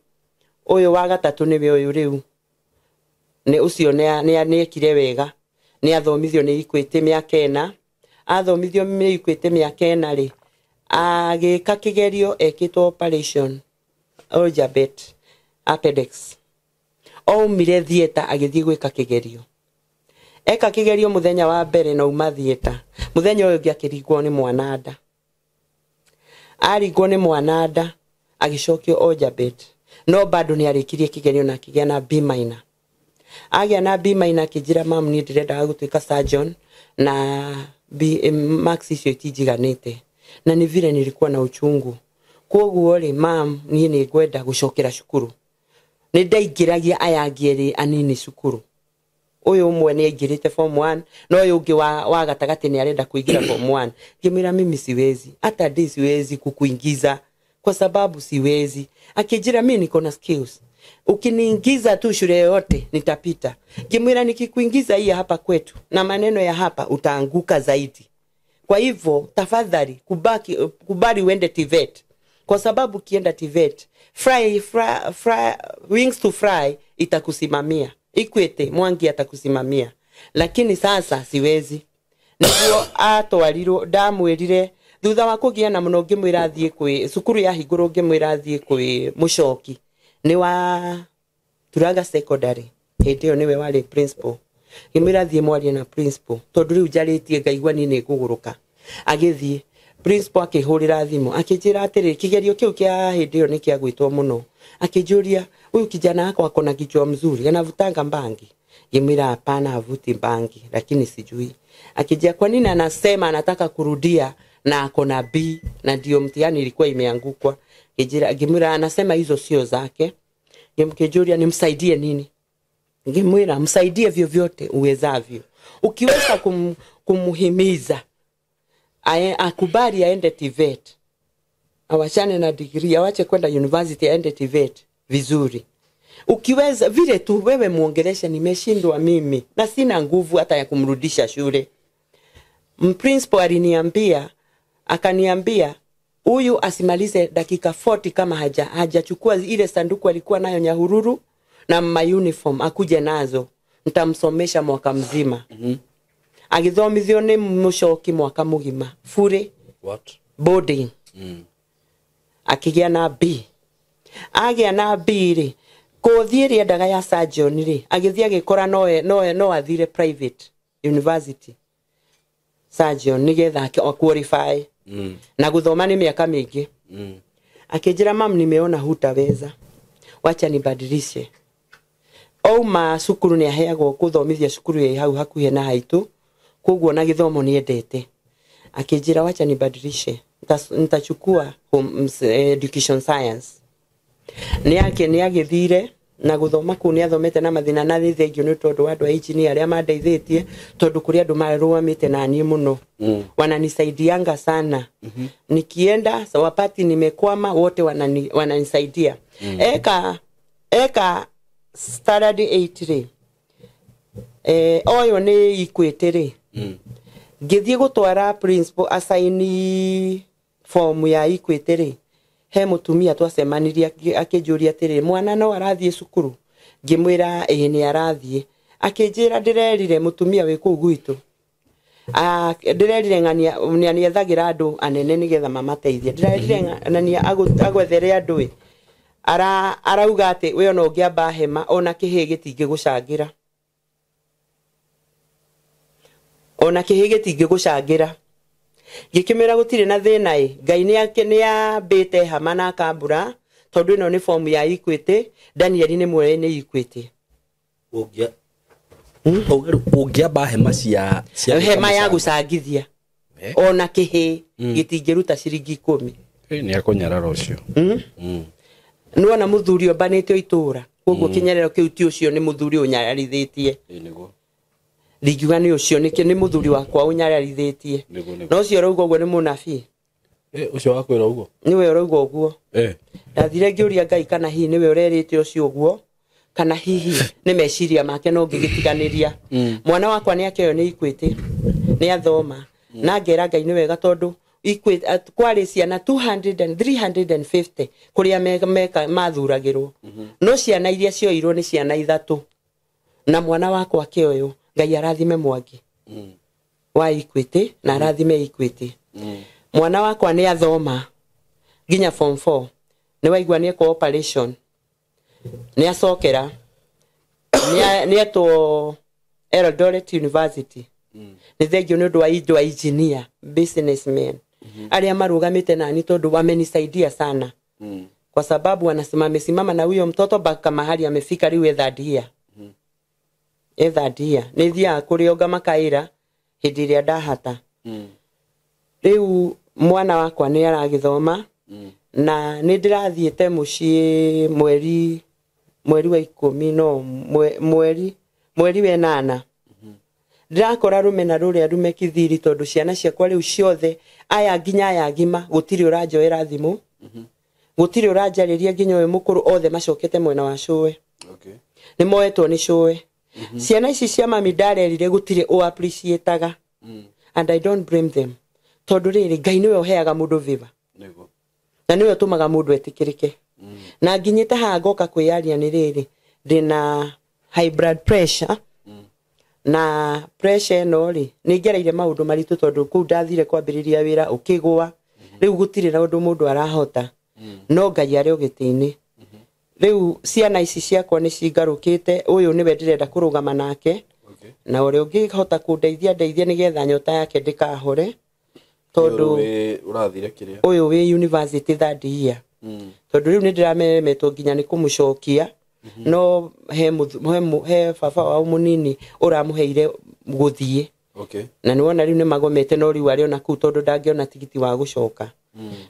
Ũyũ wa gatatũ nĩwe ũyũ rĩu nĩ ũcio nĩ ekire wega, nĩ athomithio nĩ Equity mĩaka ĩna, athomithio nĩ Equity mĩaka ĩna rĩ, agĩka kĩgerio ekĩtwo operation Ojabet appendix, aumire theatre agĩthiĩ gwĩka kĩgerio. Eka kĩgerio mũthenya wa mbere na uma theatre, mũthenya ũyũ ũngĩ akĩringwo nĩ mwananda, aringwo nĩ mwananda agĩcokio Ojabet, no bado nĩ arĩkirie kĩgerio na akĩgĩa na B minor. Agĩa na B minor akĩnjĩra mam niĩ ndĩrendaga gũtuĩka surgeon na B marks icio itinjiganĩte, na nĩ vile nilikuwa na uchungu, koguo rĩ mam niĩ nĩ ngwenda gũcokera cukuru. Nĩ ndaingĩragia aya angĩ erĩ anini cukuru, ũyũ ũmwe nĩ aingĩrĩte form 1 na ũyũ ũngĩ wa gatagatĩ nĩ arenda kũingĩra form 1. Ngĩmwĩra mimi siwezi, hata ndĩ siwezi kukuingiza kwa sababu siwezi. Akijira mimi niko na skills, ukiniingiza tu shule yoyote nitapita. Ngĩmwĩra nikikuingiza hii hapa kwetu na maneno ya hapa utaanguka zaidi, kwa hivyo tafadhali kubali uende TVET, kwa sababu ukienda TVET fry, wings to fry itakusimamia, Equity Mwangi atakusimamia, lakini sasa siwezi. Niguo atwarirwo, ndamwĩrire thutha wa kũgĩa na mũno ngĩmwĩra athiĩ kwĩ cukuru ya hingũrwo, ngĩmwĩra athiĩ kwĩ Mũcoki nĩ wa Turaga Secondary, hĩndĩ ĩyo nĩwe warĩ principal. Ngĩmwĩra thiĩ mwarie na principal tondũ rĩu njarĩtie ngaigua niĩ nĩ ngũgũrũka. Agĩthiĩ principal akĩhũrĩra thimũ akĩnjĩra atĩrĩ, kĩgerio kĩu kĩa hĩndĩ ĩyo nĩ kĩa gwĩtwo mũno. Akĩnjũria huyu kijana wako ako na kichwa mzuri, anavutanga bangi? Ngĩmwĩra hapana, havuti bangi, lakini sijui. Akijia kwa nini anasema anataka kurudia na ako na B na ndio mtihani ilikuwa imeangukwa. Ngĩmwĩra anasema hizo sio zake. Ngĩmkĩnjũria nimsaidie nini? Ngĩmwĩra msaidie vyovyote uwezavyo, ukiweza kumuhimiza akubali aende TVET, awachane na degree, awache kwenda university aende TVET vizuri. Ukiweza vile tu wewe muongeleshe, nimeshindwa mimi na sina nguvu hata ya kumrudisha shule. Principal aliniambia, akaniambia huyu asimalize dakika 40 kama hajachukua ile sanduku alikuwa nayo Nyahururu na ma uniform akuje nazo, nitamsomesha mwaka mzima. Agithomithio nĩ Mũcoki mwaka mũgima bure. What? Boarding. Akĩgĩa na B. Agĩa na B rĩ, kothi ĩrĩa endaga ya surgeon rĩ, agĩthiĩ agĩkora no athire private university surgeon nĩgetha qualify. Na gũthoma nĩ mĩaka mĩingĩ. Akĩnjĩra mam, nimeona hutaweza, wacha nibadilishe. Auma cukuru nĩ aheagwo gũthomithia cukuru ĩ hau hakuhĩ na haitũ, koguo na gĩthomo nĩ endete. Akĩnjĩra wacha nibadilishe, nitachukua education science. Nĩ agĩthire na gũthoma kũu, nĩ athomete na mathĩna, na nĩ thengio nĩ tondũ wa andũ a engineer arĩa mandeithĩtie, tondũ kũrĩ andũ marũgamĩte na niĩ mũno, wananisaidianga sana. Nikienda wapati nimekwama, wote wananisaidia. Eka standard 8 rĩ, oyo nĩ Equity rĩ, ngĩthiĩ gũtwara principal asaini form ya Equity rĩ, he mũtumia twacemanirie akĩnjũria atĩrĩrĩ, mwana no arathiĩ cukuru? Ngĩmwĩra ĩĩ nĩ arathiĩ. Akĩnjĩra ndĩrerire mũtumia wĩ kũu gwitũ, ndĩrerire ng'ania nĩethagĩra andũ anene nĩgetha mamateithie, ndĩrerire ng'ania agwethere andũ ĩ, arauga atĩ we ona ũngĩamba hema ona kĩhĩ gĩtingĩgũcangĩra, ona kĩhĩ gĩtingĩgũcangĩra. Ngĩkĩmwĩra gũtirĩ na thĩna ĩ, Ngai nĩambĩte hama na akambũra, tondũ ĩno nĩ fomu ya Equity, Daniel nĩ muoye nĩ Equity. Ũngĩamba hema cia hema ya gũcangithia ona kĩhĩ gĩtingĩruta ciringi 10. Nĩ akũnyarara ũcio. Nĩwona mũthuri ombanĩte itũra, koguo kĩnyararo kĩu ti ũcio, nĩ mũthuri ũnyararithĩtie. Ndingiuga nĩ ũcio, nĩ mũthuri wakwa ũnyararithĩtie. No ũcio ũrauga ũguo nĩ mũnabii. Ũcio wakwĩra ũguo? Nĩwe ũrauga ũguo. Ndathire ngĩũria Ngai kana hihi nĩwe ũrerĩte ũcio ũguo, kana hihi nĩ meciria make, no ngĩgĩtiganĩria. Mwana wakwa nĩ akĩoyo nĩ Equity, nĩ athoma. Na ngera Ngai nĩ wega, tondũ Equity kwarĩ ciana 200 and 350 kũrĩa mathuragĩrwo. No ciana iria cioirwo nĩ ciana 3, na mwana wakwa akĩoywo. Ngai arathime Mwangi wa Equity na arathime Equity. Mwana wakwa nĩ athoma nginya form 4, nĩ waigua nĩ ekwo operation, nĩ acokera, nĩ etwo Eldoret University. Nĩ thengio nĩ ũndũ wa indo engineer, businessmen arĩa marũgamĩte nani, tondũ wamenisaidia sana, kwa sababu wanasimama na huyo mtoto mpaka mahali amefika rĩu third year. Third year nĩ thiaga kũrĩ o ngamakaĩra hĩndĩ ĩrĩa ndahata. Rĩu mwana wakwa nĩ aragĩthoma, na nĩ ndĩrathiĩte mũciĩ mweri wa 10, no mweri wa 8. Ndĩrakora rũmena rũrĩa rume kithiri, tondũ ciana ciakwa rĩu ciothe aya nginya aya agima gũtirĩ ũranjoera thimũ, gũtirĩ ũranjarĩria, nginya ũyũ mũkũrũ, othe macokete mwena wa cũwe. Nĩ moetwo nĩ cũwe. Ciana ici cia mami ndarerire gũtirĩ ũ appreciate-aga. And I don't blame them, tondũ rĩrĩ Ngai nĩwe ũheaga mũndũ favor, na nĩwe ũtũmaga mũndũ etĩkĩrĩke. Na nginyĩte haha ngoka kwĩyaria nĩ rĩrĩ, ndĩna high blood pressure, na pressure ĩno rĩ nĩ ngereire maũndũ maritũ, tondũ kũu ndathire kwambĩrĩria wĩra ũkĩgũa, rĩu gũtirĩ na ũndũ mũndũ arahota, no Ngai arĩ o gĩtĩ-inĩ. Rĩu ciana ici ciakwa nĩ cingarũkĩte, ũyũ nĩwe ndĩrenda kũrũgama nake, na ũrĩa ũngĩhota kũndeithia ndeithie nĩgetha nyota yake ndĩkahore, tondũ ũrathire kĩrĩa ũyũ wĩ university third year. Tondũ rĩu nĩ ndĩramemetwo nginya nĩ kũmũcokia, no he baba wao mũnini ũramũheire gũthiĩ. Na nĩwona rĩu nĩ magomete, no rĩu arĩ ona kũu tondũ ndangĩona tigiti wa gũcoka.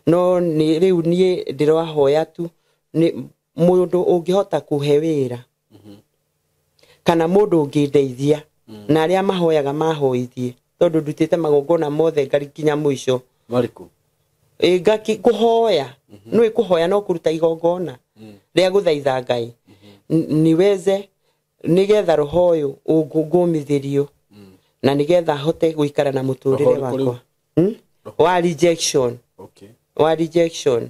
No rĩu niĩ ndĩrahoya tu nĩ mũndũ ũngĩhota kũhe wĩra, kana mũndũ ũngĩndeithia, na arĩa mahoyaga mahoithie, tondũ ndutĩte magongona mothe nginya mũico. Marĩkũ? Kũhoya nĩ kũhoya, no kũruta igongona rĩa gũthaitha Ngai niweze, nĩgetha roho ũyũ ngũmithĩrio, na nĩgetha hote gũikara na mũtũrĩre wakwa. Wa rejection. Wa rejection.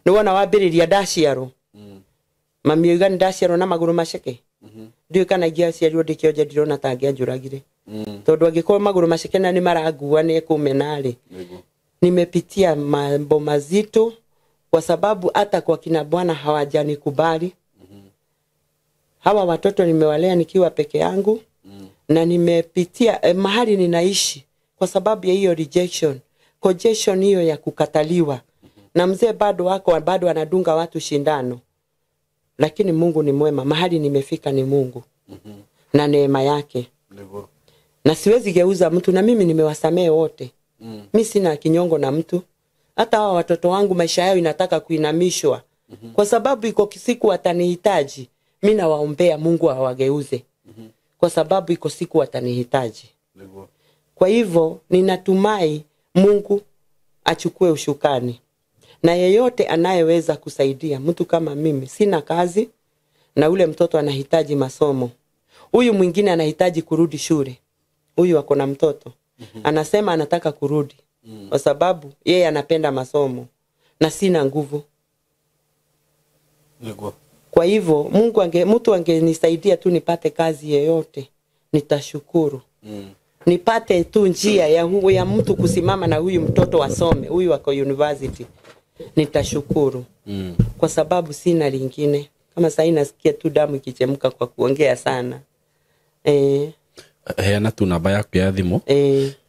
Nĩwona wambĩrĩria ndaciarwo, mami oiga nĩ ndaciarwo na magũrũ maceke. Ndiũĩ kana ingĩaciarirwo ndĩkĩonje, ndirona ta angĩanjũragire, tondũ angĩkorwo magũrũ maceke na nĩ marangua nĩ ekũmena rĩ. Nimepitia mambo mazito, kwa sababu hata kwa kina bwana hawajanikubali. Hawa watoto nimewalea nikiwa peke yangu, na nimepitia mahali ninaishi kwa sababu ya hiyo rejection, congestion hiyo ya kukataliwa. Na mzee bado wako, bado anadunga watu shindano. Lakini Mungu ni mwema, mahali nimefika ni Mungu na neema yake. Na siwezi geuza mtu, na mimi nimewasamehe wote. Mi sina kinyongo na mtu. Hata hawa watoto wangu maisha yao inataka kuinamishwa. Kwa sababu iko siku watanihitaji. Mi nawaombea Mungu awageuze. Kwa sababu iko siku watanihitaji. Kwa hivyo ninatumai Mungu achukue ushukani. Na yeyote anayeweza kusaidia mtu kama mimi, sina kazi na ule mtoto anahitaji masomo. Huyu mwingine anahitaji kurudi shule. Huyu ako na mtoto. Anasema anataka kurudi kwa sababu yeye anapenda masomo na sina nguvu. Kwa hivyo Mungu mtu angenisaidia tu nipate kazi yeyote, nitashukuru. Nipate tu njia ya mtu kusimama na huyu mtoto asome, huyu ako university, nitashukuru. Kwa sababu sina lingine. Kama sasa nasikia tu damu ikichemka kwa kuongea sana. Heana tu namba yaku ya thimu.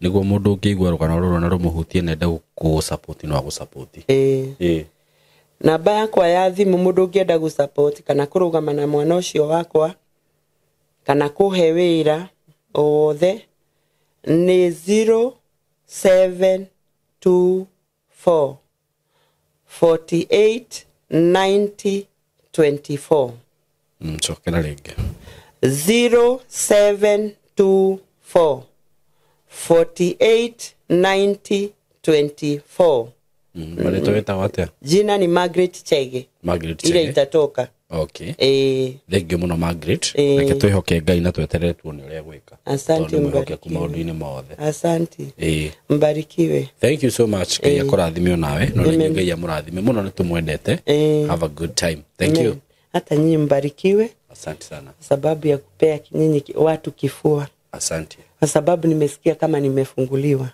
Niguo mundu ũngĩigua rũgano rũrũ na rũmũhutie na ende gũgũsupport no agũsupport. Namba yakwa ya thimu mundu ũngĩenda gũsupport kana kũrũgama na mwana ũcio wakwa kana kũhe wĩra o wothe ni 0724 48 90 24. Cokera rĩngĩ. 0724 48 90 24. Marĩtwa wĩtagwo atĩa? Jina ni Margaret Chege. Margaret Ile Chege. itatoka. Okay. Thank you muno Margaret. Reke twĩhoke Ngai na tweterere tuone ũrĩa egwĩka. Asante, Tondũ nĩ mwĩhokeku mbarikiwe. maũndũ-inĩ mothe. Asante. Mbarikiwe. Thank you so much. Ngai akũrathime onawe. No na inyuĩ Ngai amũrathime mũno, nĩ tũmwendete. Have a good time. Thank you. Hata nyinyi mbarikiwe. Asante sana. Sababu ya kupea nyinyi watu kifua. Asante. Kwa sababu nimesikia kama nimefunguliwa.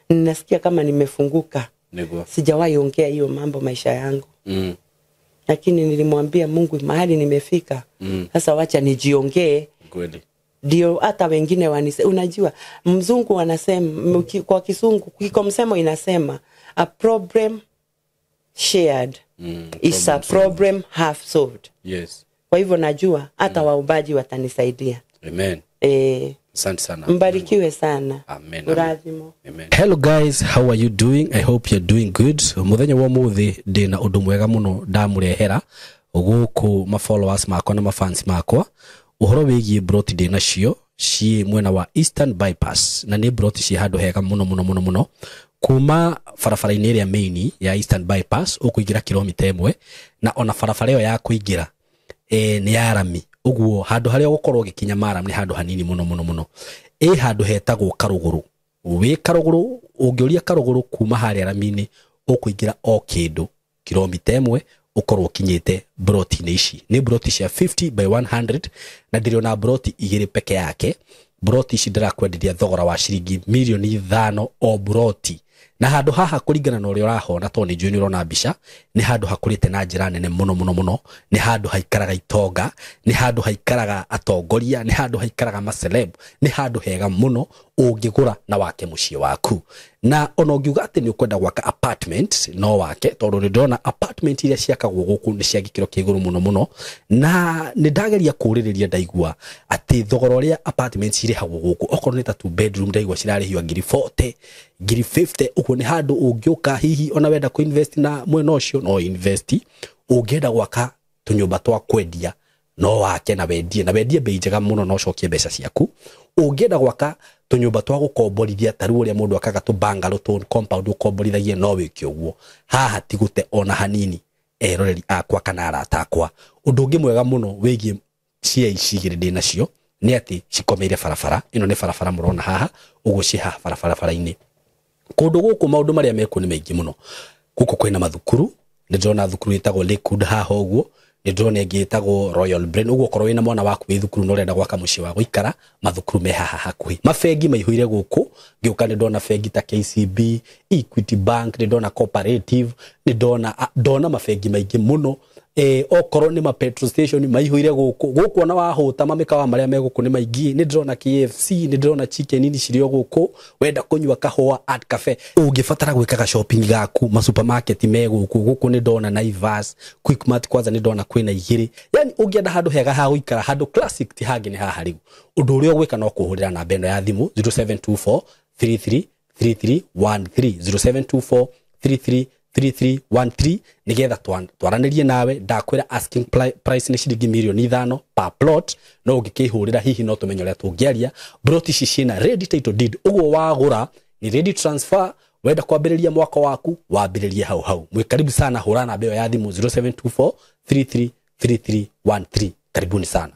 Ninasikia kama nimefunguka. Niguo. Sijawahi ongea hiyo mambo maisha yangu. Lakini nilimwambia Mungu mahali nimefika. Sasa wacha nijiongee. Kweli. Ndio hata wengine wanise. Unajua mzungu anasema kwa kisungu kiko msemo inasema a problem shared is a problem half solved. Yes. Kwa hivyo najua hata waombaji watanisaidia. Amen. Asante sana. Mbarikiwe sana. Amen. Urathimo. Amen. Hello guys, how are you doing? I hope you're doing good. Muthenya wa muthi ndina undu mwega muno ndamurehera guku ma followers makwa na ma fans makwa. Uhoro wigie broti ndina cio ci mwena wa Eastern Bypass na ni broti ci handu hega muno muno muno muno kuma barabara-inĩ ĩrĩa main ya Eastern Bypass ũkũingĩra kilomita 1 na ona barabara ĩyo ya kũingĩra nĩ ya rami ũguo handũ harĩa ũgũkorwo ũgĩkinya maram nĩ handũ hanini muno muno muno. Handũ hetagwo Karũgũrũ. Wĩ Karũgũrũ ũngĩũria Karũgũrũ kuma harĩa rami-inĩ ũkũingĩra o kĩndũ kilomita 1 ũkorwo ũkinyĩte broti-inĩ ici. Nĩ broti cia 50 by 100 na ndĩrĩ ona broti igĩrĩ peke yake. Broti ici ndĩrakwenderia thogora wa ciringi mirioni 5 o broti. Na handũ haha kũringana na ũrĩa ũrahona tondũ nĩ njũĩ nĩ ũrona mbica, nĩ handũ hakũrĩte na njĩra nene mũno mũno mũno, nĩ handũ haikaraga itonga, nĩ handũ haikaraga atongoria, nĩ handũ haikaraga maceleb, nĩ handũ hega mũno ũngĩgũra na wake mũciĩ waku. Na ona ũngiuga atĩ nĩ ũkwenda gwaka apartment no wake, tondũ nĩ ndĩrona apartment iria ciakagwo gũkũ nĩ cia gĩkĩro kĩa igũrũ mũno mũno, na nĩ ndageria kũũrĩrĩria ndaigua atĩ thogora ũrĩa apartment cirĩhagwo gũkũ okorwo nĩ ta 2 bedroom ndaigua cirarĩhio ngiri 40, ngiri 50, ũguo nĩ handũ ũngĩũka hihi ona wenda kũ-invest na mwena ũcio no invest, ũngĩenda gwaka tũnyũmba twa kwendia no wake na wendie, na wendie bei njega mũno na ũcokie mbeca ciaku. Ũngĩenda gwaka tũnyũmba twa gũkomborithia ta rĩu ũrĩa mũndũ akaga tũ bungalow tũ compound ũkomborithagie no wĩke ũguo. Haha ti gũte ona hanini eroreri akwa kana arata akwa. Ũndũ ũngĩ mwega mũno wĩgiĩ cia ici igĩrĩ ndĩ nacio nĩ atĩ cikomeire barabara. Ĩno nĩ barabara mũrona haha, ũguo ciĩ haha barabara-inĩ. Kũndũ gũkũ maũndũ marĩa mekuo nĩ maingĩ mũno. Gũkũ kwĩna mathukuru, nĩ ndĩrona thukuru ĩtagwo Lakewood haha ũguo, nĩ ndĩrona ĩngĩ ĩtagwo Royal Brain. Ũguo okorwo wĩna mwana waku wĩ thukuru na ũrenda gwaka mũciĩ wa gũikara, mathukuru me haha hakuhĩ. Mabengi maihũire gũkũ, ngĩũka nĩ ndona bengi ta KCB, Equity Bank, nĩ ndona Cooperative, nĩ ndona mabengi maingĩ mũno. Okorwo nĩ ma petrol station maihũire gũkũ. Gũkũ ona wahũta mamĩkawa marĩa me gũkũ nĩ maingĩ. Nĩ ndĩrona KFC, nĩ ndĩrona chicken ini cirĩ o gũkũ. Wenda kũnyua kahũa at cafe, ũngĩbatara gwĩkaga shopping gaku, ma supermarket me gũkũ. Gũkũ nĩ ndona Naivas, Quickmart kwanza nĩ ndona kwĩna igĩrĩ. Yani ũngĩenda handũ hega ha gũikara, handũ classic ti hangĩ nĩ haha rĩu. Ũndũ ũrĩa ũgwĩka no kũhũrĩra namba ĩno ya thimũ 0724 33 3313, 0724 33 3313, nigetha twaranĩrie nawe. Ndakwĩra asking price nĩ ciringi 5 mirioni per plot, no ũngĩkĩhũrĩra hihi no tũmenye ũrĩa tũngĩaria. Plot ici ciĩna ready title deed, ũguo wagũra ni ready transfer. Wenda kwambĩrĩria mwaka waku, wambĩrĩrie hau hau. Mwĩ karibu sana. Hũra namba ĩyo ya thimũ, 0724 33 3313. Karibuni sana.